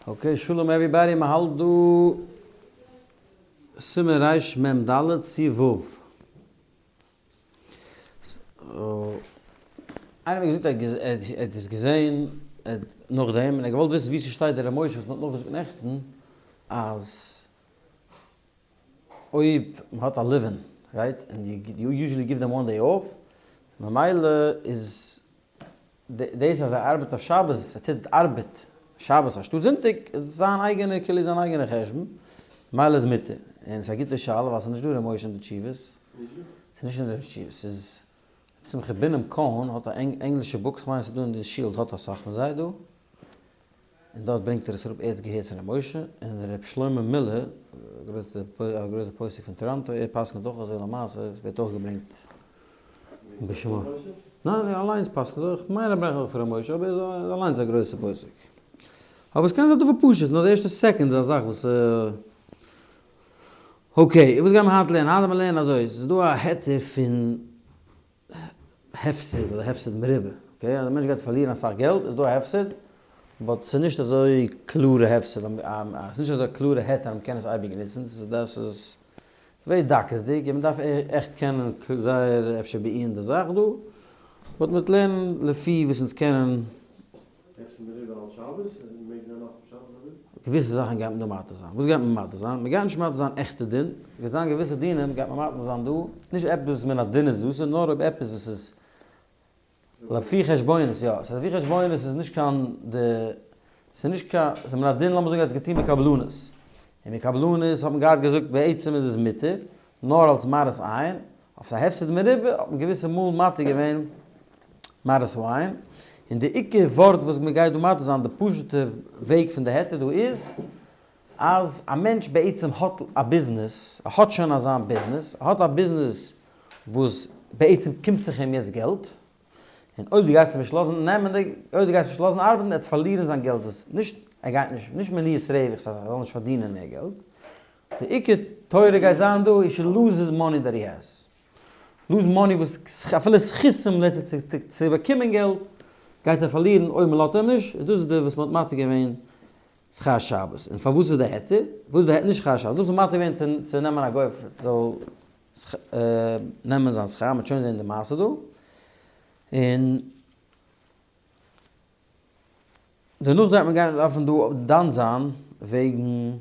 Okay, שלום everybody, מען האלט דא סימן רמ ד סי' ו'. איינער האט מיר געזאגט ער האט עס געזען נאכדעם און ער האט געוואלט וויסן וואו ס'שטייט דער ר' משה וואס מ'האט נאכגעזאגט נעכטן אז אויב מ'האט א live-in right און you usually give them one day off ממילא איז דאס אז ער ארבעט אויף שבת, ער טוט ארבעט שבת אנשטאט זונטאג, איז זיין אייגענע כאילו זיין אייגענע חשבון, מילא איז מותר. און ס'איז א גוטע שאלה ווייל ס'איז נישט דא ר' משה אין די תשובות. ס'איז נישט אין די תשובות. ס'איז שמחה בונם קאהן האט א ענגלישע book, כ'מיין ס'איז דא אין די שול האט אסאך פון זיי דא. און דארט ברענגט ער עס אראפ ער האט עס געהערט פון ר' משה, און ר' שלמה מילער, א גרויסע פוסק פון טאראנטא, ער פסק'נט אויך אזוי למעשה, עס ווערט אויך געברענגט בשמו. ניין ער אליינס פסק'נט אויך, כ'מיין ער ברענגט אויך פון ר' משה, אבער ער איז אליינס א גרויסע פוסק. אבער עס קען זיין דבר פשוט, נאר די ערשטע second איז א זאך וואס. Okay, וואס גייען מיר היינט לערנען? היינט גייען מיר לערנען אזוי, עס איז דא א היתר פון הפסד אדער הפסד מרובה, okay, אז א מענטש גייט פארלירן אסאך געלט איז דא א הפסד, but ס'איז נישט אזוי קלארע הפסד, ס'איז נישט אזוי קלארע היתר אז מ'קען עס אייביג נוצן, ס'איז דאס איז very דקות'דיג און מ'דארף עכט קענען זייער אפשר בעיון די זאך דא, but מ'וועט לערנען לפי וואס אונז קענען. הפסד מרובה אלץ שבת? און מעג זיין אפן שבת אביסל? געוויסע זאכן גייט מען דא מתיר זיין. וואס גייט מען מתיר זיין? מ'גייט נישט מתיר זיין עכטע דין, גייט זיין געוויסע דינים גייט מען מתיר זיין דא, נישט עפעס וואס מן הדין איז אסור, נאר אויב עפעס וואס איז לפי חשבונות, יא, ס'איז לפי חשבונות איז נישט קיין די, ס'איז נישט קיין, ס'איז מן הדין לאמיר זאגן ער האט עס געטון בקבלנות, און בקבלנות האט מען געהאט געזאגט בעצם איז עס מותר, נאר אלס מראית עין, אויף א הפסד מרובה האט מען געוויסע מאל מתיר געווען מראית העין, און די עיקר ווארט וואס מען גייט דא מתיר זיין, די פשוט'ע וועג פון די היתר דא איז, אז א מענטש בעצם האט א ביזנעס, ער האט שוין אזא ביזנעס, ער האט א ביזנעס וואס בעצם קומט זיך אים יעצט געלט, און אויב דו גייסט אים נישט לאזן נעמען די, אויב דו גייסט נישט לאזן ארבעטן, ער וועט פארלירן זיין געלט וואס, נישט, ער גייט נישט, נישט מניעת רווח, ס'הייסט ער זאל נישט פארדינען מער געלט, די עיקר תורה גייט זיין דא, he should lose his money that he has. Lose money וואס אפילו זכותים לעצט צו צו באקומען געלט גייט ער פארלירן אויב מען לאזט אים נישט, און דאס איז די וואס מען האט מתיר געווען שכר שבת. און פארוואס איז די היתר? וואס איז די היתר? נישט שכר שבת, דאס האט מען מתיר געווען צו צו נעמען א גוי זאל נעמען זיין שכר, מען וועט שוין זען די מעשה דא. און דערנאך גייט מען גיין דארפן דא דן זיין וועגן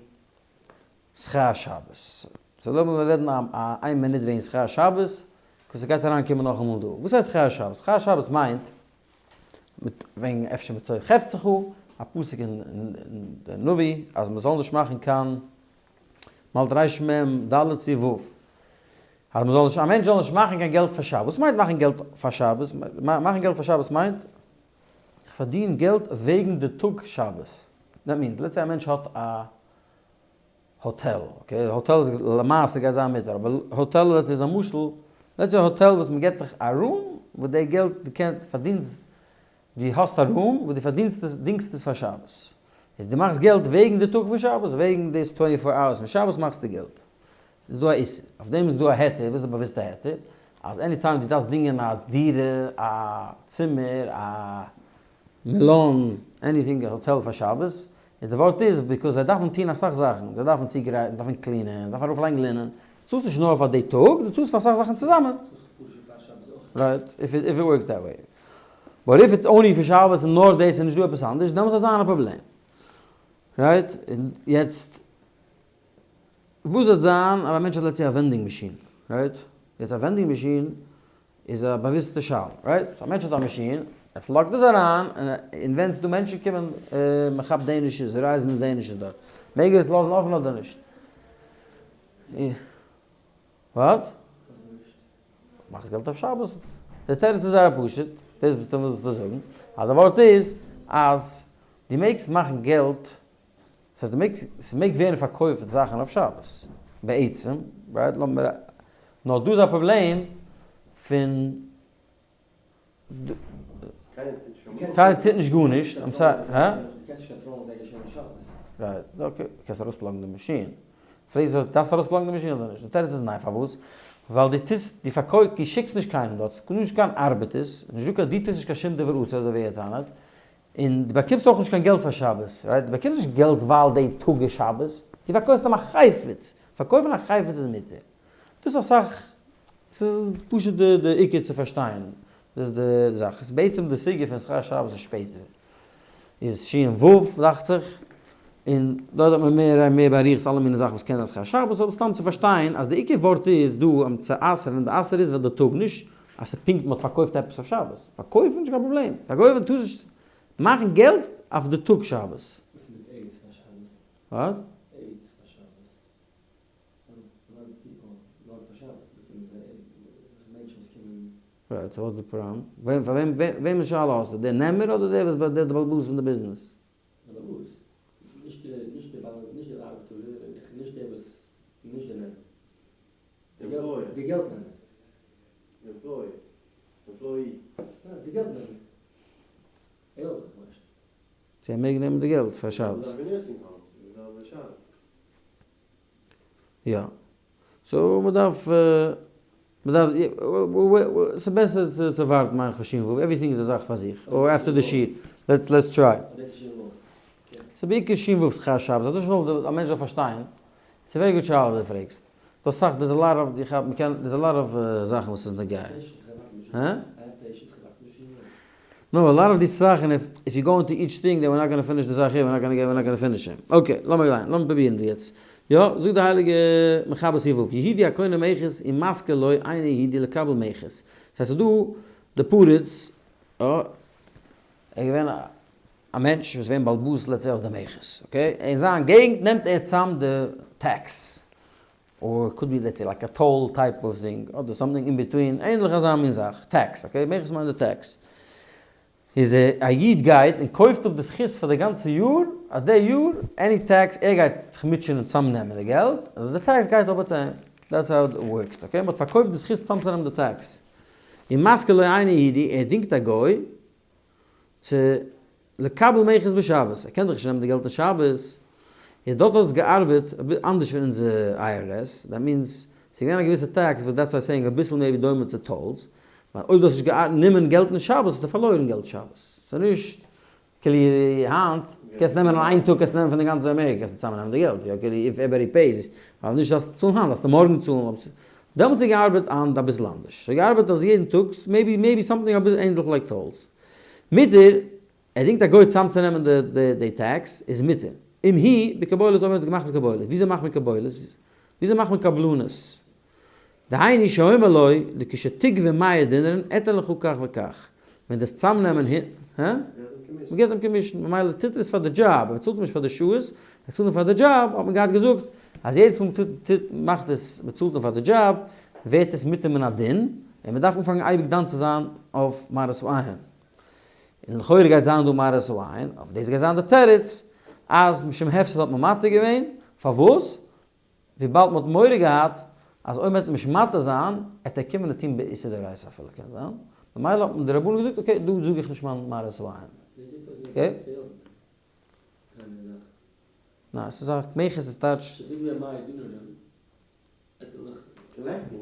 שכר שבת. So לאמיר רעדן א איין מינוט וועגן שכר שבת, וואס ס'גייט אריין קומען נאכאמאל דא. וואס הייסט שכר שבת? שכר שבת מיינט, מיט וועגן אפשר מצוי חפצך, א פסוק אין די נביא, אז מ'זאל נישט מאכן קיין מלט רמ ד צו ו'. אז מ'זאל נישט, א מענטש זאל נישט מאכן קיין געלט פאר שבת. וואס מיינט מאכן געלט פאר שבת? מאכן געלט פאר שבת מיינט, איך פארדין געלט וועגן די טאג שבת. That means, let's say א מענטש האט א האטעל, okay, האטעל איז למעשה גייט זיין מותר, אבער האטעל let's say איז א משל, let's say א האטעל וואס מען געבט דיך א room, וואס די געלט דו קענסט פארדינסט, דו האסט א room וואס דו פארדינסט עס, דינגסט עס פאר שבת. איז דו מאכסט געלט וועגן די טאג פון שבת, וועגן דאס twenty four hours פון שבת מאכסטו געלט. איז דא א איסור. אויף דעם איז דא א היתר, וואס איז די באוויסטע היתר? אז any time דו דארפסט דינגען א דירה, א צימער, א מלון, anything, א האטעל פאר שבת, און די ווארט איז because זיי דארפן טון אסאך זאכן, זיי דארפן צוגרייטן, דארפן clean ען, דארפן ארויפלייגן linen, דו צאלסט נישט נאר פאר די טאג, דו צאלסט פאר אסאך זאכן צוזאמען. Right, if it works that way. But if it's only פאר שבת און נאר דאס און נישט דא עפעס אנדערש, דעמאלטס וועט זיין א פראבלעם. Right? און יעצט. וואס וועט זיין אויב א מענטש האט let's say א vending machine, right? יעצט א vending machine איז א באוויסטע שאלה, right? So א מענטש האט א מאשין, ער plug ט עס אריין, און ווען ס'דא מענטשן קומען, מען כאפט danishes, רייזן danishes דארט, מעג ער עס לאזן אפן אדער נישט? What? מאכסט געלט אויף שבת? די תירוץ איז זייער פשוט, דאס ווילסטו זאגן, אז די ווארט איז אז דו מעגסט מאכן געלט ס'הייסט די מעגסט, ס'מעג ווערן פארקויפט זאכן אויף שבת, בעצם, right? לאמיר, נאר דא איז א פראבלעם פון, קיינער טוט נישט גארנישט, I'm sorry, הא? Right, okay, קענסט ארויס plug ן די מאשין. פרעגסט זיך, דארפסט ארויס plug ן די מאשין אדער נישט? די תירוץ איז ניין, פארוואס? ווייל דו טוסט, דו פארקויפסט, דו שיקסט נישט קיינעם דארט, ס'איז נישט קיין ארבעטערס, נישט דא קיין, דו טוסט נישט קיין שום דבר אסור אזוי ווי ער טענה'ט. און דו באקומסט אויך נישט קיין געלט פאר שבת, right? דו באקומסט נישט געלט ווייל די טאג איז שבת, דו פארקויפסט אים א חפץ, פארקויפן א חפץ איז מותר. דאס איז אסאך, ס'איז פשוט די די עיקר צו פארשטיין, דאס איז די זאך. בעצם די סוגיא פון שכר שבת איז שפעטער, איז שין ו' דאכט זיך, און דארט האט מען מער מער באריכות אלע מיני זאכן וואס קען זיין שכר שבת, אבער סתם צו פארשטיין אז די עיקר ווארט איז דא צו אסר'ן, די אסר איז ווייל די טאג, נישט אז ס'פונקט מ'האט פארקויפט עפעס אויף שבת. פארקויפן נישט קיין פראבלעם, פארקויפן טארסט נישט מאכן געלט אויף די טאג שבת. וואס איז מיט עדס פאר שבת? וואט? עדס פאר שבת. right, so what's the problem? וועם, פאר וועם, וועמענס שאלה האסטו? דער נעמער אדער דער וואס דער בעל הבית פון די ביזנעס? בעל הבית. נישט די, נישט די בעל, נישט די ארבעטער, נישט דער וואס, נישט דער נעמער. די employer. די געלט נעמער. די employer. Employee. די געלט נעמער. ער אויך, איך ווייס. צו ער מעג נעמען די געלט פאר שבת? אזוי ווי nursing homes, די זעלבע שאלה. יא. so מ'דארף מ'דארף ס'בעסער צו ווארטן מיין איך פאר שין ו', everything איז א זאך פאר זיך, or after די שיעור, let's let's try. ס'איז בעיקר שין ו' שכר שבת, אדער שוין א מענטש זאל פארשטיין, ס'איז very good שאלה וואס דו פרעגסט, דא אסאך there's a lot of איך האב מ'קען there's a lot of זאכן וואס איז נוגע. הא? no, a lot of די זאכן if if you go into each thing then we're not gonna finish די זאך here, we're not gonna we're not gonna finish it. Okay, לאמיר גיין, לאמיר פרובירן דא יעצט. יא, זאגט די הייליגע מחבר סעיף ו', יהודי הקונה מכס ומשכיר לו אינו יהודי לקבל מכס. דאס הייסט ס'איז דא די פריץ, יא, ער איז געווען א מענטש וואס איז געווען בעל הבית let's say אויף די מכס, okay, אין זיין געגנט נעמט ער צאם די tax, or could be let's say like a toll type of thing, אדער something in between, ענדליך אזא מין זאך, tax, okay, מכס מיינט די tax. איז א איד גייט און קויפט אפ די זכות פאר די גאנצע יאר, אז די יאר any tax ער גייט זיך מוטשען און צאם נעמען די געלט, און די tax גייט אבער צו אים. That's how it worked, okay, מען האט פארקויפט די זכות צאמצונעמען די tax. און משכיר לו אינו יהודי, ער דינגט א גוי צו לקבל מכס בשבת, ער קען דאך נישט נעמען די געלט אין שבת, איז דארט האט עס געארבעט אנדערש פון אונזער IRS, that means ס'איז געווען א געוויסע tax וואס that's why saying אביסל מער ווי דומה צו tolls, ווייל אויב דו האסט נישט גענומען געלט אין שבת האסטו פארלוירן געלט שבת, ס'איז נישט כאילו היינט קענסט נעמען אין איין טאג קענסט נעמען פון די גאנצע אמעריקע קענסטו צוזאמען נעמען די געלט, יא כאילו if everybody pays, ווייל נישט דארפסטו צאלן היינט דארפסטו מארגן צאלן, דעמאלטס איז געארבעט אביסל אנדערש, ס'האט געארבעט אז יעדן טאג, maybe maybe something אביסל ענדליך like tolls. מותר, ער דינגט א גוי צאמצונעמען די tax, איז מותר. אם היא בקבולת אויב מען האט עס געמאכט מיט קבולת. וויאזוי מאכט מען קבולת? וויאזוי מאכט מען קבלנות? דהיינו שאומר לו לכשתגבה מאה דינרין אתן לך כך וכך. ווען דאס צאמנעמען הא? מען געבט אים commission, ממילא טוט ער עס פאר די דזשאב, ער צאלט אים נישט פאר די שעות, ער צאלט אים פאר די דזשאב, האט מען געהאט געזאגט אז יעדעס מאל מען טוט מאכט עס, מען צאלט אים פאר די דזשאב, ווערט עס מותר מן הדין, און מען דארף אנפאנגען אייביג דן צו זיין אויף מראית העין. און לכאורה גייט זיין דא מראית העין, אויף דאס גייט זיין די תירוץ אז משום הפסד האט מען מתיר געווען, פארוואס? וויבאלד מען האט מורא געהאט אז אויב מען וועט נישט מתיר זיין עט ער קומען און טון באיסור דאורייתא אפילו קען זיין, ממילא האט מען די רבנן געזאגט okay דא זאג איך נישט מיין מראית העין. Okay? ניין ס'איז א מכס איז טייטש.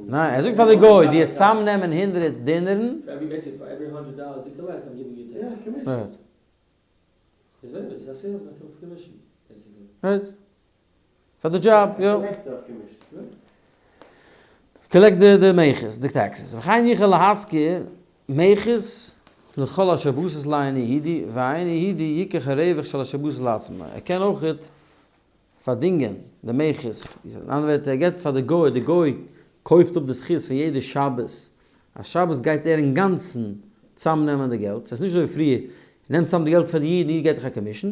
ניין ער זאגט פאר די גוי דו העסט צאמנעמען הונדרעט דינערן. Right. פאר די דזשאב, יא. Collect די מכס, די taxes. וכן יכול להשכיר מכס לכל השבתות לאינו יהודי, והאינו יהודי יקח הרווח של השבתות לעצמו. ער קען אויכעט פארדינגען די מכס, אין אנדערע ווערטער ער געבט פאר די גוי, די גוי קויפט אפ די זכות פון יעדע שבת, אז שבת גייט ער אינגאנצן צאמנעמען די געלט, ס'איז נישט אזוי ווי פריער, נעמט צאם די געלט פאר די איד, די איד געט דיך א commission,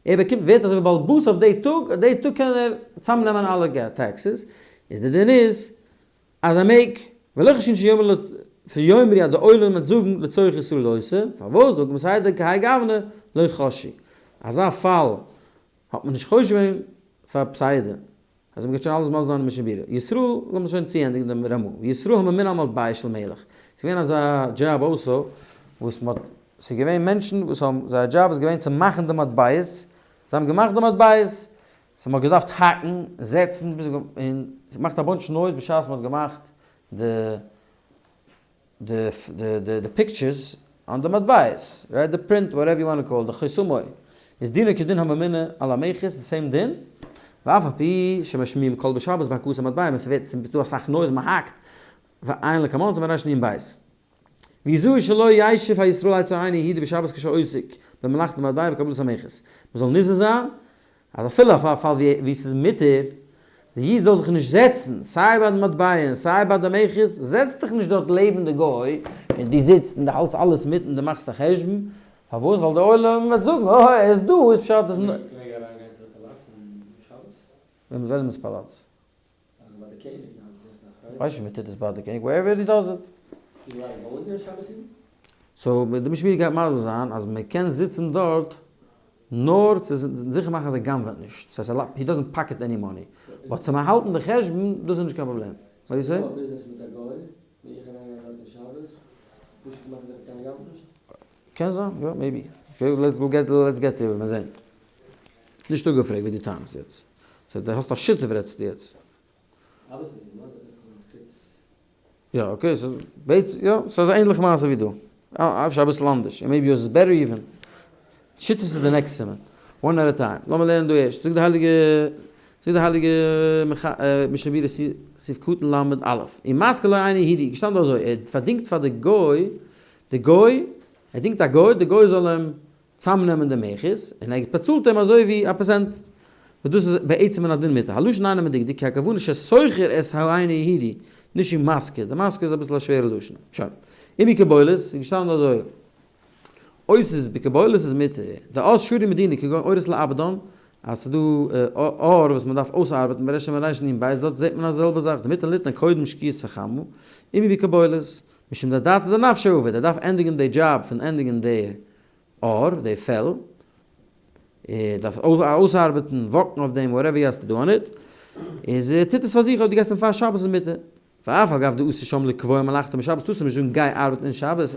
ער באקומט, ווערט אזוי ווי בעל הבית אויף די טאג, די טאג קען ער צאמנעמען אלע taxes, איז די דין איז אז ער מעג, ולא חוששין שיאמר לו שיאמרו אז די עולם וועט זאגן לצורך ישראל עושה, פארוואס דא כמסדר כהאי גוונא לא חששו, אזא פאל האט מען נישט חושש געווען פאר פסידא, אז מ'גייט שוין אלעס מסביר זיין אין משנה ברורה. ישראל, לאמיר שוין צוענדיגן דעם רמא. ישראל הממונה על מטבע של מלך. ס'איז געווען אזא דזשאב אויסא, וואס מ'האט, ס'איז געווען מענטשן וואס האבן, זייער דזשאב איז געווען צו מאכן די מטבעות, זיי האבן געמאכט די מטבעות, so מ'האט געדארפט האקן, זעצן, ביז און ס'האט געמאכט א bunch noise בשעת מ'האט געמאכט די די די די pictures. אן די מטבעות, right, די print, whatever you want call, די חותמו, איז דינו כדין הממונה על המכס, די same דין, ואף על פי שמשמיעים קול בשבת בהכאת המטבע, ווען ס'ווערט, ס'איז דא אסאך noise, מ'האקט, ועיין לקמן סימן רנ בית. ויזהרו שלא ישב הישראל אצל אינו יהודי בשבת כשעוסק במלאכת המטבע בקבלת המכס. מ'זאל נזהר זיין אז אפילו אויף א פאל ווי ס'איז מותר, די איד זאל זיך נישט זעצן, סיי ביי די מטבע און סיי ביי די מכס, זעץ דיך נישט דארט לעבן די גוי, און דו זיצט און דו האלטסט אלעס מיט און דו מאכסט א חשבון, פארוואס? ווייל די עולם וועט זאגן, אוי ער איז דא, איז פשט אז. מעג ער אריינגיין צו די פאלאץ אין שבת? וועמענס פאלאץ? אז ביי די קעניג האבן זיך די אחראים. כ'ווייס נישט מ'טוט עס ביי די קעניג, wherever he does it. so די משנה גייט מסביר זיין אז מ'קען זיצן דארט נאר צו זיכער מאכן אז ער גנב'עט נישט, ס'הייסט ער he doesn't pocket any money, but צו האלטן די חשבון דאס איז נישט קיין פראבלעם. What you say? קען זיין, יא, maybe. Okay, let's get let's get to מיר זעהן. נישט אפגעפרעגט ווי דו טענה'סט יעצט. so דו האסט א שותף רעדסטו יעצט. יא okay, ס'איז בעצם יא, ס'איז א ענליכע מעשה ווי דא. אפשר אביסל אנדערש, און maybe yours is better even. שותפות איז די next סימן. One at a time. לאמיר לערנען דא ערשט. זאגט די הייליגע זאגט די הייליגע משנה ברורה סעיף קטן ל' א'. ומשכיר לו אינו יהודי. געשטאנען דא אזוי, ער פארדינגט פאר די גוי, די גוי, ער דינגט א גוי, די גוי זאל אים צאמנעמען די מכס, און ער באצאלט אים אזוי ווי א פערסענט, וואס דאס איז בעצם אין א דין מותר, הלשון אינו מדוקדק כי הכוונה ששוכר את האינו יהודי, נישט ווי משכיר, די משכיר איז אביסל א שווערע לשון. שוין. אם היא קיבולת, איז געשטאנען אזוי, אויב ס'איז בקיבולת איז מותר, דאז שרי מדינה כגון עורות לאבדן, אז ס'איז דא אור וואס מ'דארף אויסארבעטן בריש מריש נ בית, דארט זעט מען א זעלבע זאך, דמותר ליתן קודם שקיעת החמה, אם היא בקיבולת, משום דאדעתא דנפשיה עביד, ער דארף ענדיגן די דזשאב פון ענדיגן די אור, די פעל, ער דארף אויסארבעטן, walk ן אויף דעם, whatever he has to do on it, איז ער טוט עס פאר זיך, אויב דו געסט אים פאר שבת איז מותר. ואף על גב דאסור שם לקבוע מלאכתו בשבת, טארסטו נישט זאגן גיי ארבעטן אין שבת.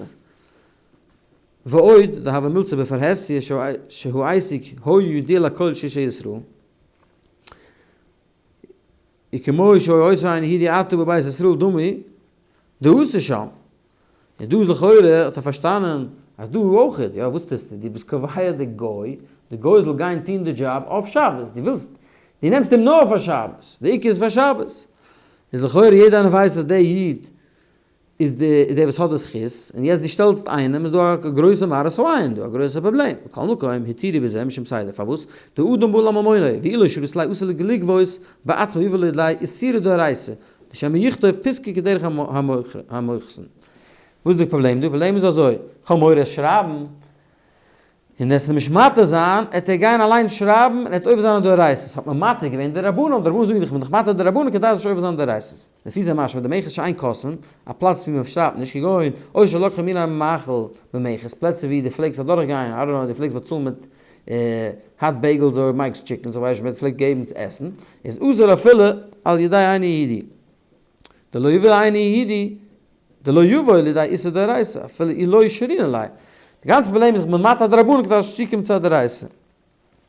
ועוד, דהוה מילתא בפרהסיא שהעסק היה ידוע לכל שיש ישראל. וכמו שהיה עושה אינו יהודי עתה בבית ישראל דמי דאסור שם. און דא איז לכאורה האט ער פארשטאנען אז דא אויך, יא וואס טוסטו, דו ביסט קובע די גוי, די גוי זאל גיין טון די דזשאב אויף שבת, דו ווילסט, דו נעמסט אים נאר פאר שבת, די עיקר איז פאר שבת. איז לכאורה יעדער איינער ווייסט אז דער איד איז די דער וואס האט די זכות, און יעצט דו שטעלסט איינעם איז דא א גרויסע מראית העין דא, א גרויסע פראבלעם, מכל מקום התירו בזה משום פסידא, פארוואס? דאדם בא לממונו, ואי לא שרית ליה אסור לגבות בעצמו ויבא לידי איסורא דאורייתא, דשמא יכתוב פסקה כדרך המוכסין. וואס איז די פראבלעם דא? פראבלעם איז אזוי, כ'האב מורא עס שרייבן, און עס נישט מתיר זיין, עט ער גיין אליינס שרייבן און עט עובר זיין א דאורייתא, האט מען מתיר געווען די רבנן, די רבנן זאגן דאך מ'איז דאך מתיר די רבנן כדי זאל נישט עובר זיין דאורייתא'ס. לפי זה משמע דמכס שאין כותבין, א פלאץ ווי מען שרייבט נישט, כגון או שלקחו מיני מאכל במכס, פלעצער ווי דו פלעגסט אדורך גיין, I don't know, דו פלעגסט באצאלן מיט hot bagels אדער Mike's Chickens, איך ווייס נישט, מען פלעגט געבן צו עסן, איז אסור אפילו על ידי אינו יהודי. דלא יבא אינו יהודי, דלא יבוא לידי איסור דאורייתא, אפילו אי לא שרינן ליה. די גאנצע פראבלעם איז איך בין מתיר דרבנן כדי נישט צוקומען צו א דאורייתא.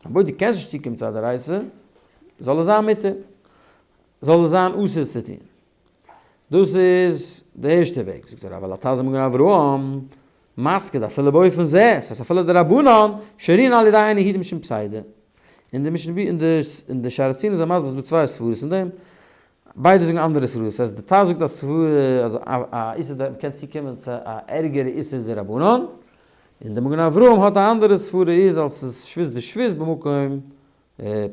אבער דו קענסט נישט צוקומען צו א דאורייתא, זאל עס זיין מותר. זאל עס זיין אסור צו טון. דאס איז די ערשטע וועג. זאגט ער, אבל הט"ז מגן אברהם, מסכים אפילו באופן זה, ס'הייסט אפילו דרבנן, שרינן על ידי אינו יהודי משום פסידא. און די משנה בי און די שערי ציון איז מסביר אז ס'דא צוויי סברות אין דעם. ביידע זאגן אנדערע סברות. ס'הייסט די ט"ז זאגט א סברה אז א איסור דאורייתא מ'קען צוקומען צו א ערגערע איסור דרבנן. און די מגן אברהם האט א אנדערע סברה איז אז ס'איז שבות דשבות במקום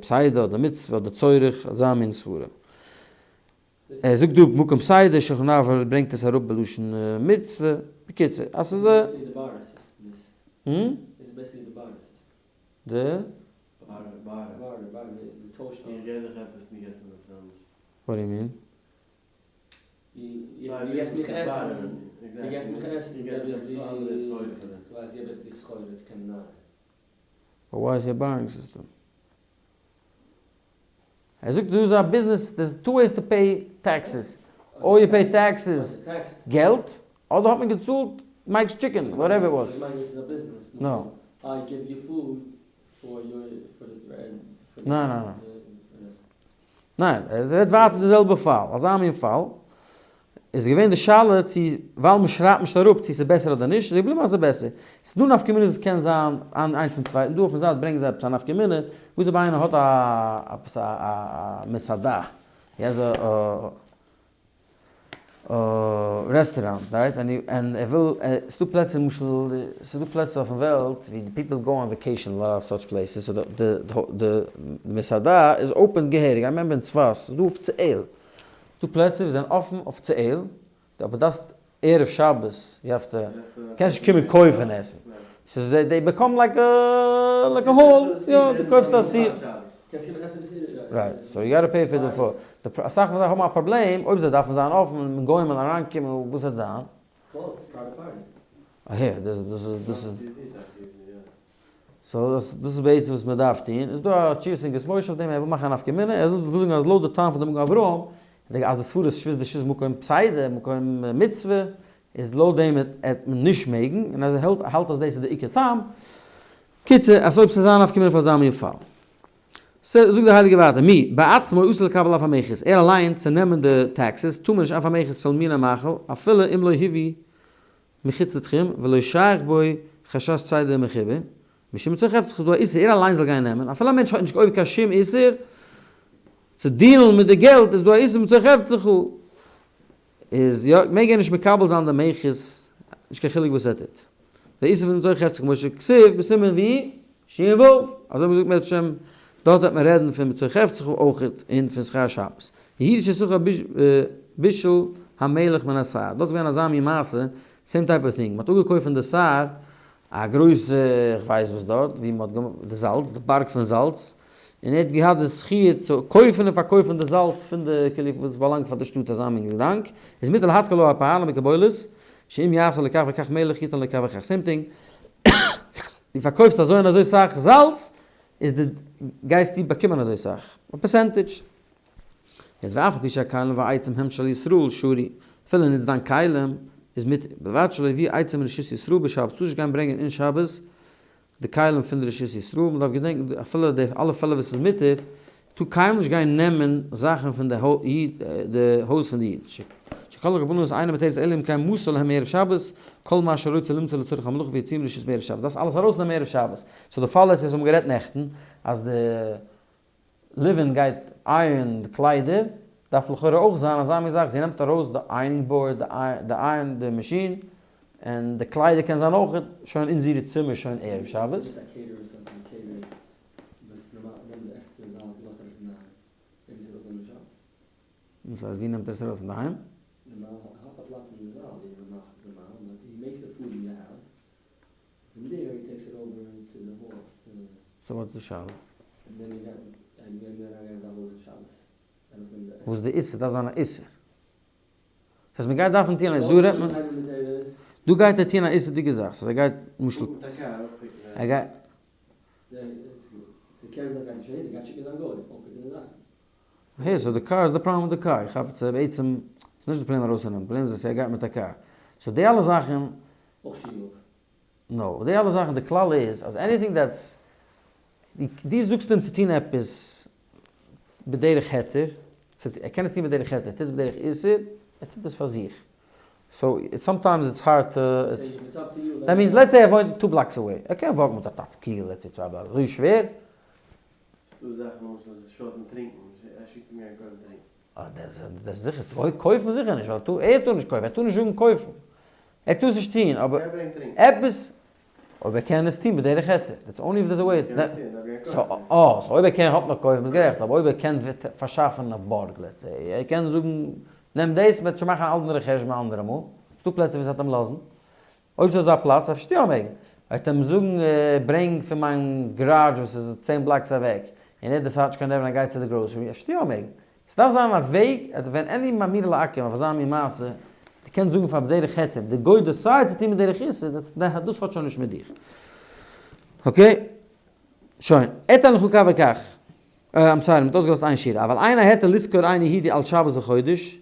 פסידא אדער מצוה אדער צורך, אזא מין סברה. ער זאגט דא במקום פסידא, שולחן ערוך ברענגט עס אראפ בלשון מצוה. בקיצור, אז ס'איז א. די? What do you mean? But why is he bartering system? ער זאגט דא איז א ביזנעס, there's two ways to pay taxes, or you pay taxes געלט, אדער האט מען געצאלט Mike's Chicken, whatever it was. No. ניין ניין ניין. ניין, ער רעדט ווייטער די זעלבע פאל, אזא מין פאל. איז געווען די שאלה צו ווייל מען שרייבט נישט אראפ צו ס'איז בעסער אדער נישט, איז געבליבן אז ס'איז בעסער. ס'איז דא נפקא מינה וואס קען זיין איינס צום צווייטן, דא אויפן זייט ברענגען זיי עפעס א נפקא מינה, וואס אויב איינער האט א עפעס א א מסעדה, he has a restaurant, right, און ער וויל, ס'איז דא פלעצער למשל, ס'איז דא פלעצער אויפן וועלט ווי די people go on vacation a lot of such places, so די מסעדה איז open געהעריג, I remember אין צפת, ס'איז דא אפיציעל דא פלעצער וואס זענען אפן אפיציעל, אבער דארפסט ערב שבת you have to, קענסט נישט קומען קויפן עסן, ס'איז they become like a like a hall, יא דו קויפסט א seat. right, so you gotta pay for די פאר, אסאך פון זיי האבן א פראבלעם אויב זיי דארפן זיין אפן און גוים וועלן אריינקומען וואס וועט זיין? אהער, דאס איז דאס איז. so דאס איז בעצם וואס מען דארף טון, איז דא א תשובת אגרות משה אויף דעם, ער וויל מאכן א נפקא מינה, ער וויל זאגן אז לויט די טעם פון די מגן אברהם, אז די סברה איז שבות דשבות מקום פסידא, מקום מצוה, איז לויט דעם וועט מען נישט מעגן, און אז ער האלט האלט אז דאס איז די עיקר טעם, קיצור, אז אויב ס'איז א נפקא מינה פאר אזא מין פאל. זאגט דער הייליגער ווייטער, מי, בעצמו אסור לקבל אף המכס, ער אליין צו נעמען די taxes טאר מען נישט אף המכס של מין המאכל, אפילו אם לא הביא מחוץ לתחום ולא שייך בו חשש צידה ומחובר, משום מצוי חפצך איז דא א איסור ער אליינס זאל גיין נעמען, אפילו א מענטש האט נישט עובר קיין שום איסור צו deal ן מיט די געלט איז דא א איסור מצוי חפצך, איז יא מעג ער נישט מקבל זיין די מכס נישט קיין חילוק וואס ער טוט, די איסור פון מצוי חפצך כמו שכתוב בסימן ווי שין ו', אזוי ווי מ'זאגט מערצעשעם, דארט וועט מען רעדן פון מצוי חפצך אויכעט און פון שכר שבת. יהודה ששכר בישול המלך מן השר, דארט איז געווען אזא מין מעשה, same type of thing, מ'האט אפגעקויפט פון די שר א גרויסע כ'ווייס וואס דארט, ווי מ'האט געמאכט די זאלץ, די בארג פון זאלץ, און ער האט געהאט די זכי' צו קויפן און פארקויפן די זאלץ פון די כאילו וואס באלאנגט פאר די שטאט אזא מין געדאנק, איז מותר להשכיר לו הפועלים בקבולת, שאם יעשה לכך וכך מלך יתן לכך וכך, same thing, דו פארקויפסט אזוי און אזוי סאך זאלץ, איז די גייסטו באקומען אזוי סאך, א percentage. יעצט ואף על פי שהכלים והעצים הם של ישראל שרי, אפילו נוץ דיין כלים איז מותר, ובלבד שלא יביא עצים מרשות ישראל בשבת, טארסט נישט גיין ברענגען אין שבת די כלים פון די רשות ישראל, מען דארף געדענקן אפילו די אלע פעלער וואס איז מותר, טאר קיינמאל נישט גיין נעמען זאכן פון די הויז פון די איד, שכל הקרבנות אינן מותרת אלא אם כן מסר להם מערב שבת, כל מה שרוצה למסור לצורך המלאכה ויוציאם רשות מערב שבת, דארפסט אלעס ארויסנעמען ערב שבת, so די פאל איז וואס מיר האבן גערעדט נעכטן, אז די ליווין גייט iron די קליידער, דארף לכאורה אויך זיין אזא מין זאך, זי נעמט ארויס די ironing board, די iron, די מאשין, און די קליידער קען זיין אויך שוין אין זיערע צימער שוין ערב שבת. וואס הייסט ווי נעמט ער עס ארויס? אינדערהיים? so וואס איז די שאלה? וואס איז די איסור? דארף זיין א איסור. דאס הייסט מען גייט דארפן טון א דא רעדט מען דא גייט ער טון א איסור'דיגע זאך סאו ער גייט למשל ער גייט העי so די קאר איז די פראבלעם מיט די קאר איך כאפ עס בעצם איז נישט די פראבלעם ארויסצונעמען די פראבלעם איז אז ער גייט מיט א קאר so די אלע זאכן no די אלע זאכן די כלל איז אז anything that's דו זאגסט אים צו טון עפעס בדרך היתר, ער קען עס טון בדרך היתר, ער טוט עס בדרך איסור, ער טוט עס פאר זיך. so sometimes it's hard to, that means let's say ער וואוינט two blocks away, ער קען walk ן מיט א טאטשקיל let's say צוויי blocks, אזוי שווער? ס'דא זאכן למשל אז עס שאדט מיט טרינקען, ער שיקט אים גיין קויפן טרינקען. אה, דאס איז זיכער, קויפן זיכער נישט, ווייל ער טאר נישט קויפן, ער טאר נישט זאגן קויפן, ער טאר עס נישט טון, אבער עפעס אויב ער קען עס טון בדרך היתר, that's only if there's a way, so אויב ער קען האט נאר קויפן ביסט גערעכט, אבער אויב ער קען פארשאפן אויף בארג let's say, ער קען זאגן נעם דאס מ'וועט שוין מאכן א אנדערע חשבון א אנדערע מאל, ס'דא פלעצער ווי ס'וועט אים לאזן, אויב ס'איז אזא פלאץ אפשר יא מעגן, ער וועט אים זאגן ברענג פון מיין גאראדזש וואס איז צען blocks אוועק, און ער decide ט נישט קיין נערוון ער גייט צו די גראסערי, אפשר יא מעגן, ס'דארף זיין א וועג אז ווען any מאמירה לעכו"ם אויף אזא מין מעשה, דו קענסט זאגן פאר בדרך היתר, די גוי decide צו טון בדרך איסור, דאס האט שוין נישט מיט דיך. okay? שוין. אתן לך כך וכך. I'm sorry, מ'האט אויסגעלאזט איין שורה. אבל אין ההיתר לשכור אינו יהודי על שבת וחודש,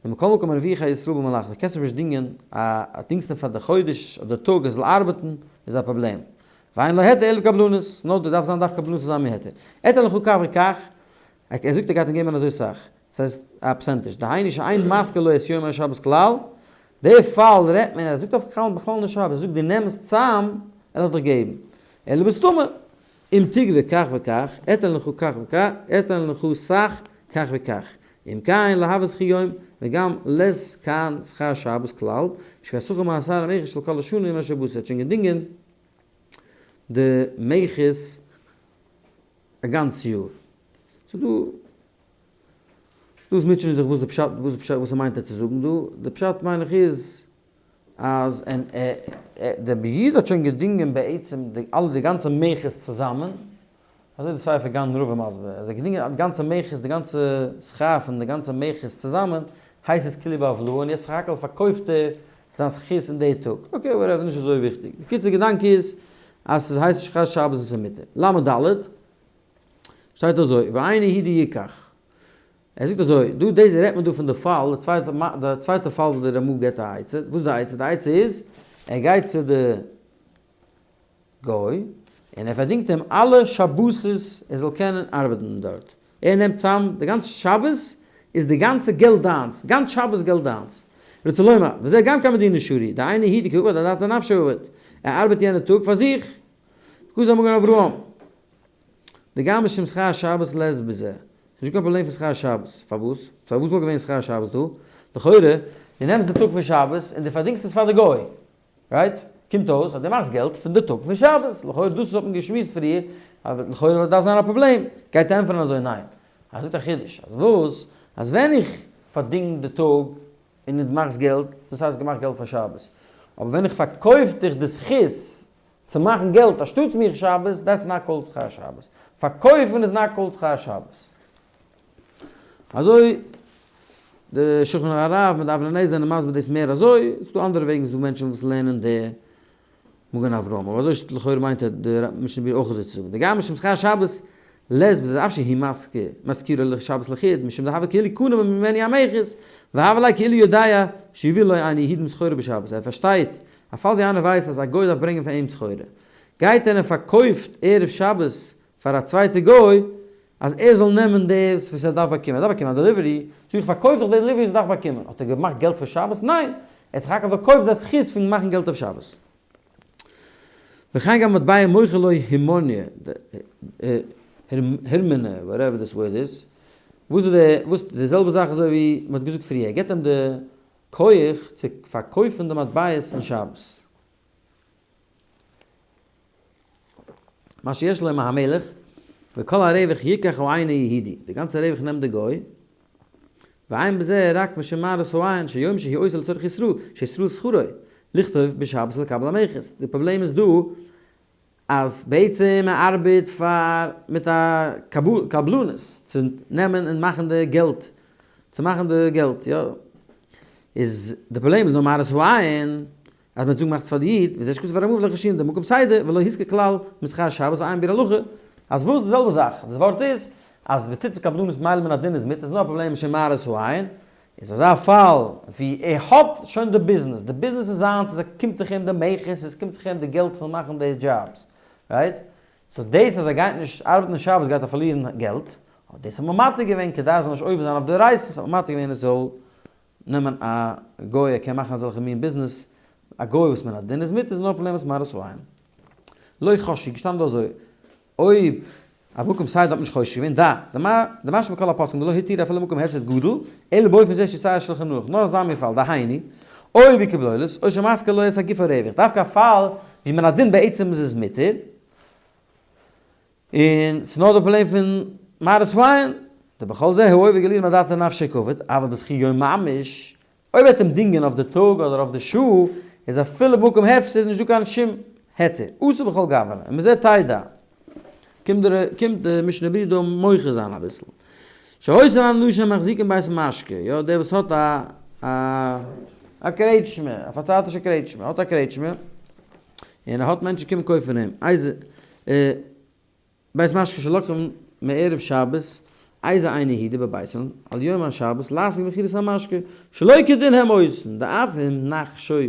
ומכל מקום מרוויח ישראל במלאכתו. דו קענסט נישט דינגען א דינגסט פאר די חודש אדער טאג ער זאל ארבעטן, איז א פראבלעם. ואין לו היתר אלא בקבלנות. נאר דו דארפסט זיין דארף קבלנות צו זיין מהיתר. אתן לך כך וכך, ער זאגט ער גייט אים געבן אזוי סאך. דאס הייסט א percentage, דהיינו שאין משכיר לו את יום השבת כלל, די פאל רעדט מען ער זאגט אויף כלל בכלל נישט שבת, ער זאגט דו נעמסט צאם וועל איך דיך געבן, אלא בסתמא, אם תגבה כך וכך, אתן לך כך וכך, אתן לך סך כך וכך, אם כן להוי זכי יום, וגם לית כאן שכר שבת כלל, שכבר שכר מעשר המכס של כל השנה עם השבת, ער האט שוין געדינגען די מכס א גאנץ יאר. ס'איז דא דא מוטשען זיך וואס די פשט וואס די פשט וואס ער מיינט ער צו זאגן דא, די פשט מיין איך איז אז און דער איד האט שוין געדינגען בעצם די אלע די גאנצע מכס צוזאמען, אזוי די ספר גן רבי מסביר, אז ער האט געדינגען די גאנצע מכס די גאנצע שכר פון די גאנצע מכס צוזאמען הייסט עס כאילו בהבלעה און יעצט סך הכל פארקויפט ער זיין זכות אין די טאג, okay whatever נישט אזוי וויכטיג, בקיצור געדאנק איז אז ס'הייסט נישט שכר שבת און ס'איז מותר. ל' ד' שטייט אזוי, ואינו יהודי יקח. ער זאגט אזוי, דא דאס רעדט מען דא פון די פאל, די צווייטע די צווייטע פאל וואס די רמ"א געבט א עצה, וואס איז די עצה? די עצה איז, ער גייט צו די גוי, און ער פארדינגט אים אלע שבתות ער זאל קענען ארבעטן דארט. ער נעמט צאם די גאנצע שבת איז די גאנצע געלט דיינס, גאנץ שבת געלט דיינס. רוצה לומר, וזה גם כן מדינא שרי, דאינו הוא דקא עביד אדעתא דנפשיה עביד, ער ארבעט יענע טאג פאר זיך. וכתב המגן אברהם. וגם משום שכר שבת לית בזה. ס'איז נישט קיין פראבלעם פון שכר שבת. פארוואס? פארוואס וואלט געווען שכר שבת דא? לכאורה, דו נעמסט די טאג פון שבת און דו פארדינגסט עס פאר די גוי. right? קומט אויס אז דו מאכסט געלט פון די טאג פון שבת. לכאורה דאס האט מען געשמועסט פריער, אז לכאורה דארף זיין א פראבלעם. גייט ער ענטפערן אזוי, ניין. ער זאגט א חידוש. אז וואס? אז ווען איך פארדינג די טאג און דו מאכסט געלט, דאס הייסט געמאכט געלט פאר שבת. אבער ווען איך פארקויף דיך די זכות צו מאכן געלט אנשטאטס מיך שבת, that's not called שכר שבת. פארקויפן איז not called שכר שבת. אזוי די שולחן הרב מיט די אבני נזר זענען מסביר דאס מער אזוי, ס'איז דא אנדערע וועגן, ס'איז דא מענטשן וואס לערנען די מגן אברהם, אבער אזוי לכאורה מיינט ער די משנה ברורה אויך אזוי צו זאגן. דגם משום שכר שבת לית בזה אף שהוא משכירו לשבת לחוד, משום דהוה כאילו קנה ממנו המכס, והוה ליה כאילו יודע שיביא לו אינו יהודי סחורה בשבת, ער פארשטייט א פאל ווי איינער ווייסט אז א גוי דארף ברענגען פאר אים סחורה, גייט ער און פארקויפט ערב שבת פאר א צווייטע גוי אז ער זאל נעמען דאס וואס ער דארף באקומען, ער דארף באקומען א delivery, so איך פארקויף דיך די delivery וואס ער דארף באקומען, האט ער געמאכט געלט פון שבת? ניין! ער האט זיך רק פארקויפט די זכות פון מאכן געלט אויף שבת. וכן גם מטבע מוכר לו הימוניה, הירמינע, whatever this word is, וואס איז די, וואס, די זעלבע זאך אזוי ווי מען האט געזאגט פריער, ער געבט אים די כח צו פארקויפן די מטבעות אין שבת. מה שיש לו מהמלך, וכל הרווח יקח האינו יהודי, די גאנצע רווח נעמט די גוי, ואין בזה רק משום מראית העין שיום שהוא עושה לצורך ישראל, שישראל שכרו, לכתוב בשבת לקבל המכס, די פראבלעם איז דא אז בעצם ער ארבעט פאר מיט א קבלנות צו נעמען און מאכן די געלט, צו מאכן די געלט יא, איז די פראבלעם איז נאר מראית העין אז מען זאגט מאכט עס פאר די איד, וזה שכתוב הרמ"א ולא חיישינן דבמקום סדר ולא הזכיר כלל משכר שבת ועיין ביאור הלכה, אז וואס די זעלבע זאך, דאס ווארט איז אז ותצא קבלנות מילא מן הדין איז מיט איז נאר א פראבלעם משום מראית העין, איז אזא פאל ווי ער האט שוין די ביזנעס, די ביזנעס איז זיינס, עס קומט זיך אים די מכס, עס קומט זיך אים די געלט פון מאכן די jobs, right? so דאס אז ער גייט נישט ארבעטן אין שבת גייט ער פארלירן געלט, אבער דאס האט מען מתיר געווען כדי ער זאל נישט עובר זיין אויף דאורייתא'ס האט מען מתיר געווען ער זאל נעמען א גוי ער קען מאכן אזעלכע מין ביזנעס, א גוי וואס מן הדין איז מותר איז נאר פראבלעם וואס מראית העין. לא חשו, געשטאנען דא אזוי, אויב א מקום סדר האט מען נישט חושש געווען, דע, דמשמע כל הפוסקים דלא התירו אפילו מקום הפסד גדול, אלא באופן זה שיצייר שלחן ערוך, נאר אזא מין פאל, דהיינו, אויב בקבלולות, או שמשכיר לו את הגוף הרווח, דווקא א פאל ווי מן הדין בעצם איז עס מותר, און ס'איז נאר די פראבלעם פון מראית העין, דבכל זה הוא עובד גליל מאדעתא נפשיה קעביד, אבל בזכי יום ממש, אויב וועט אים דינגען אויף די טאג אדער אויף די שעה, איז אפילו במקום הפסד נישט דא קיין שום היתר, אסור בכל גוונא, און מזה תדע. קומט דער קומט די משנה ברורה דא מוחה זיין אביסל. שהיתה אנשים המחזיקים בית משקה, יא דער וואס האט א א א קרעטשמע, א פארצייטישע קרעטשמע, האט א קרעטשמע, און ער האט מענטשן קומען קויפן פון אים, איזה בית משקה שלקחו מערב שבת, איזה אינו יהודי בביתן, על יום השבת לעסוק במכירת המשקה, שלא כדין הם עושין, דאף אם נחשוב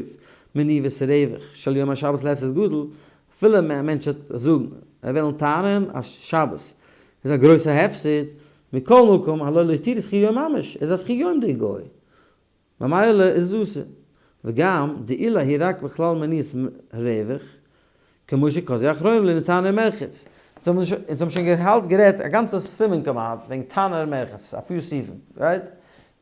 מניבת רווח של יום השבת להפסד גדול, אפילו א מענטש וועט זאגן, ער וועלן טענה'ן אז שבת איז א גרויסע הפסד. מכל מקום, הלא לא התירו שכיר יום ממש, ער איז א שכיר יום דער גוי, ממילא איז עס אסור. וגם, דאולי היא רק בכלל מניעת רווח, כמו שכתבו אחרונים לענין תנור מרחץ. אונז האבן שוין געהאלט גערעדט א גאנצע סימן כמעט וועגן תנור מרחץ, א few סעיפים, right?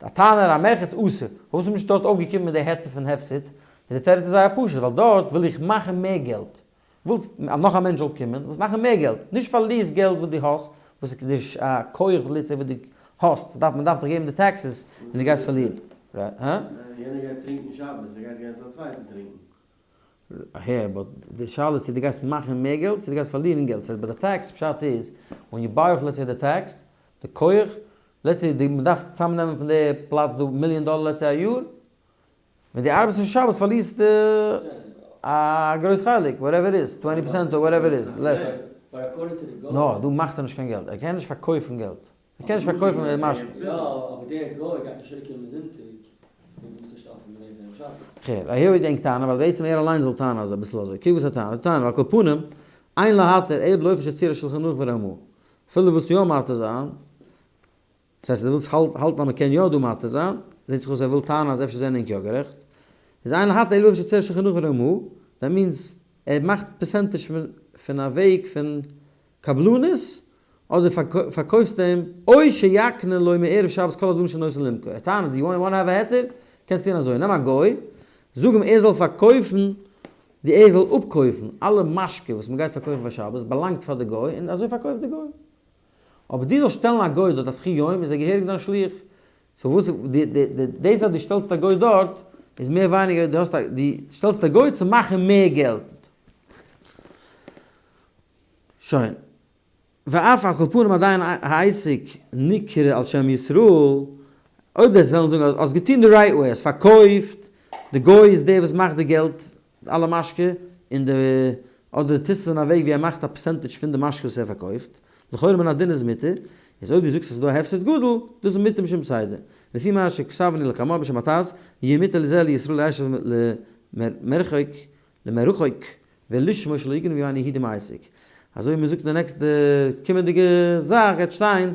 א תנור א מרחץ אסור. פארוואס איז מען נישט דארט אויפגעקומען מיט די היתר פון הפסד? און די תירוץ איז זייער פשוט, ווייל דארט וויל איך מאכן מער געלט. ווילסט אז נאך א מענטש זאל קומען, ווילסט מאכן מער געלט, נישט פארלירסט געלט וואס דו האסט, וואס איז נישט א כח ליצור וואס דו האסט, דארף מען דארף דיך געבן די taxes און דו גייסט פארלירן. הא? יענער גייט טרינקן שבת, ער גייט גיין צו א צווייטן טרינקן. אהער, but די שאלה איז צו דו גייסט מאכן מער געלט צו דו גייסט פארלירן געלט, ס'הייסט ביי די tax פשט איז, ווען you buy off let's say די tax, די כח, let's say די מ'דארף צוזאמנעמען פון די פלאץ דא מיליאן דאלער let's say א יאר, ווען דו ארבעסט נישט שבת פארלירסטו א גרויס חלק, whatever איז, twenty percent אר whatever איז, less. נא, דא מאכט ער נישט קיין געלט, ער קען נישט פארקויפן געלט, ער קען נישט פארקויפן משקה. כ'הער, אהער ווי דענק טענה, ווייל בעצם ער אליין זאל טענה'ן אזוי, אביסל אזוי, קוק וואס ער טענה'ט, ער טענה'ט ועל כל פנים, אין להתיר אלא באופן שצורת שלחן ערוך ורמ"א, אפילו ווילסטו יא מתיר זיין, דאס הייסט אז דו ווילסט האלטן אז מ'קען יא דא מתיר זיין, זעט זיך אויס ער וויל טענה'ן אז אפשר זענען ענק יא גערעכט, איז אין להתיר אלא באופן שצורת שלחן ערוך ורמ"א, that means ער מאכט percentage פון א וועג פון קבלנות, אדער פארקויפסט אים, או שיקנה לו מערב שבת כל הדברים שנותן למכור, ער טענה'ט you want have א היתר, קענסט טון אזוי, נעם א גוי, זאג אים ער זאל פארקויפן, די ער זאל אפקויפן אלע משקה וואס מ'גייט פארקויפן פאר שבת באלאנגט פאר די גוי און אזוי פארקויפט די גוי. אבער דו זאלסט שטעלן א גוי דארט א שכיר יום איז ער געהעריג דיין שליח. so וואס די די די דאס אז דו שטעלסט א גוי דארט איז מער ווייניגער דו האסט א דו שטעלסט א גוי צו מאכן מער געלט. שוין. ואף על כל פנים עדיין העסק נקרא על שם ישראל, אויב דו וועסט וועלן זאגן אז האסט געטון די right way, האסט פארקויפט, די גוי איז דער וואס מאכט די געלט, אלע משקה, און די, אדער טוסט עס אין א וועג ווי ער מאכט א percentage פון די משקה וואס ער פארקויפט, לכאורה מן הדין איז מותר, איז אויב דו זאגסט אז ס'איז דא א הפסד גדול, דאס איז מותר משום פסידא. לפי מה שכתבנו לקמן בשם הט"ז, יהיה מותר לזה לישראל לישב למרחוק, למרחוק, ולשמור שלא יגנבו היהודים העסק. אזוי ווי מ'זאגט אין די נעקסטע קומענדיגע זאך גייט שטיין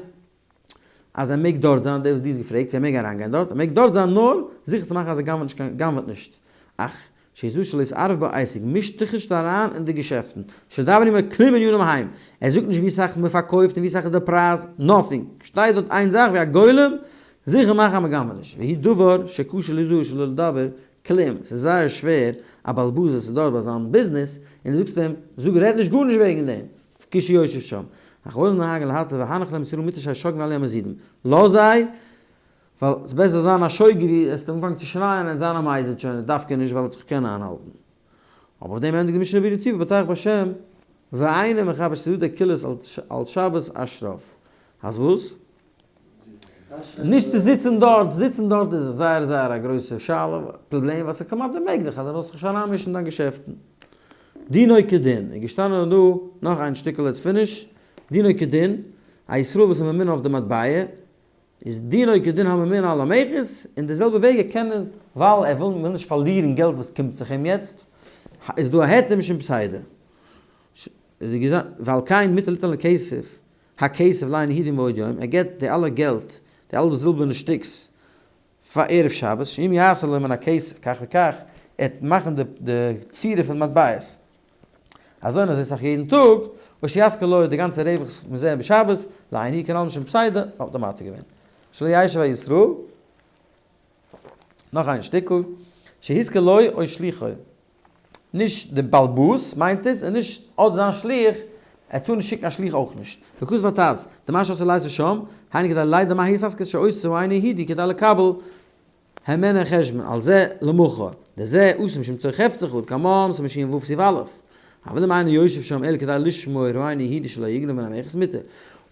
אז ער מעג דארט זיין, דער וואס דו האסט געפרעגט צו ער מעג אריינגיין דארט, ער מעג דארט זיין נאר זיכער צו מאכן אז ער גנב'ט נישט קיין גנב'ט נישט, אך שיזהר שלא יתערב בעסק, מישט זיך נישט אריין אין די געשעפטן, שלא ידבר עמו כלום בענינים ההם, ער זאגט נישט ווי סאך מען פארקויפט און ווי סאך איז די פרייז, nothing, שטייט דארט איין זאך ווי א גולם, זיכער מאכן אז מען גנב'ט נישט, והוא דבר שקשה ליזהר שלא לדבר כלום, ס'איז זייער שווער א בעל הבית וואס איז דארט ביי זיין ביזנעס און דו זאגסט אים זאג רעד נישט גארנישט וועגן דעם, כשיושב שם. אך העולם נוהגין להתיר והנח להם ישראל מותר שיהא שוגגין ועליה מזידים. לאז זיי, ווייל ס'איז בעסער זיין א שוגג ווי עס אנפאנגען צו שרייען און זיין א מזיד שוין דווקא נישט ווייל ער האט זיך קענען איינהאלטן. אבער אויף דעם ענדיגט די משנה ברורה צו ובצער בשם ואינו מחפש סעודה קולות על שבת אשרף. אז וואס? נישט צו זיצן דארט, זיצן דארט איז זייער זייער א גרויסע שאלה, פראבלעם, ווייל ס'איז כמעט אוממעגליך אז ער זאל זיך נישט אריינמישן אין דיין געשעפטן. דינו כדין, איז געשטאנען דא נאך איין שטיקל let's finish, דינו כדין, א ישראל וואס איז ממונה אויף די מטבע, איז דינו כדין הממונה על המכס, אין די זעלבע וועג ער קען, ווייל ער וויל נישט פארלירן געלט וואס קומט זיך אים יעצט, איז דא א היתר משום פסידא. ועל כן מותר ליתן לכסף, הכסף לאינו יהודי מבעוד יום, ער געבט די אלע געלט, די אלע זילבערנע שטיקס, פאר ערב שבת, שאם יעשה לו מן הכסף כך וכך, ער וועט מאכן די צורה פון מטבעות, אזוי און אזוי סאך יעדן טאג, או שיזכה לו די גאנצע רווח מזה בשבת, לאין הוא כנ"ל משום פסידא, האט ער מתיר געווען. שלא ישב הישראל, נאך איין שטיקל, שהזכיר לו או שליחו. נישט די באלבאס מיינט עס, און נישט אדער זיין שליח, ער טאר נישט שיקן א שליח אויך נישט. וכתב הט"ז, דמה שעשו לעשו שם, היינו כדי לידע מה התעסקות שעושה האינו יהודי כדי לקבל הימנו חשבון על זה למחר, דזה עשו משום צורך חפצך ולקמם סימן שין ו' סעיף א', אבל אם אינו יושב שם אלא כדי לשמור האינו יהודי שלא יגנוב מן המכס מותר.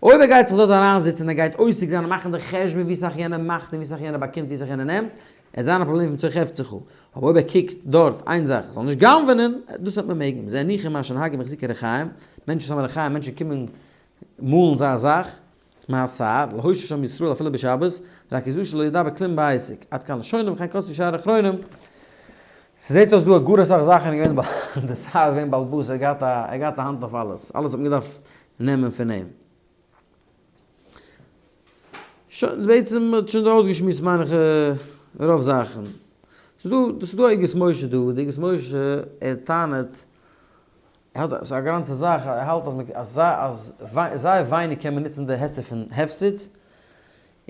אויב ער גייט זיך דארט אריינזיצן און ער גייט עוסק זיין און מאכן די חשבון ווי סאך יענער מאכט און ווי סאך יענער באקומט ווי סאך יענער נעמט, עס זיין א פראבלעם פון צורך חפצך, אבער אויב ער קוקט דארט איין זאך זאל נישט גנב'נען, דאס וועט מען מעגן, זה ניחא מה שנהגו מחזיקי ריחיים, מענטשן וואס האבן ריחיים, מענטשן קומען מאלן זיי זאך, מהשר, להושיב שם ישראל אפילו בשבת, רק יזהר שלא ידבר כלום בעסק, עד כאן לשונו וכן כתבו שאר אחרונים. ס'זעט אויס דא גאר אסאך זאכן איז געווען די שר איז געווען בעל הבית, ער האט געהאט א האנט אויף אלעס, אלעס האט מען געדארפט נעמען פון אים. שוין, בעצם האט שוין דא אויסגעשמועסט מיין איך רוב זאכן. ס'איז דא, ס'איז דא א אגרות משה דא, די אגרות משה ער טענה'ט, ער האט, ס'איז א גאנצע זאך, ער האלט אז מ'קען, אז אז זייער ווייניג קען מען נוצן די היתר פון הפסד,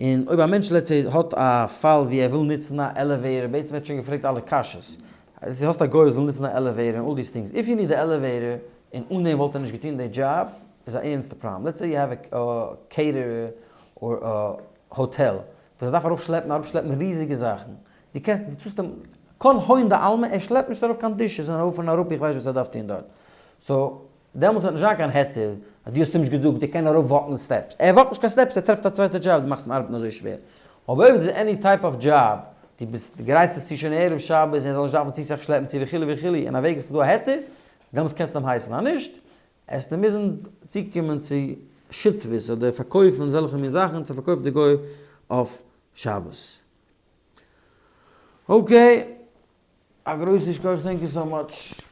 און אויב א מענטש let's say האט א פאל ווי ער וויל נוצן א elevator, בעצם ער האט שוין געפרעגט אלע קשיות, אז דו האסט א גוי וואס וויל נוצן א elevator און all these things, if you need די elevator און אן דעם וואלט ער נישט געטון די דזשאב, איז א ערנסטע פראבלעם. Let's say you have a caterer or a hotel וואס ער דארף ארויף שלעפן אראפ שלעפן ריזיגע זאכן, דו קענסט דו צאלסט אים כל הון דעלמא ער שלעפט נישט ארויף קיין dishes און ארויף און אראפ איך ווייס וואס ער דארף טון דארט, so דעמאלטס וועט נישט זיין קיין היתר אז דו האסט אים נישט געזאגט ער קען ארויף walk ן steps, ער walk ט נישט קיין steps ער טרעפט א צווייטע דזשאב דו מאכסט אים ארבעטן אזוי שווער, אבער אויב איז any type of job דו ביסט גרייסט עס צו שוין ערב שבת און ער זאל נישט דארפן צו סאך שלעפן צו וכו' וכו' אין א וועג וואס איז דא א היתר, דעמאלטס קענסטו אים הייסן אז נישט עסטו מוזן צוקומען צו שותפות אדער פארקויפן אזעלכע מין זאכן צו פארקויפט די גוי אויף שבת. Okay, א גרויסן שכוח thank you so much.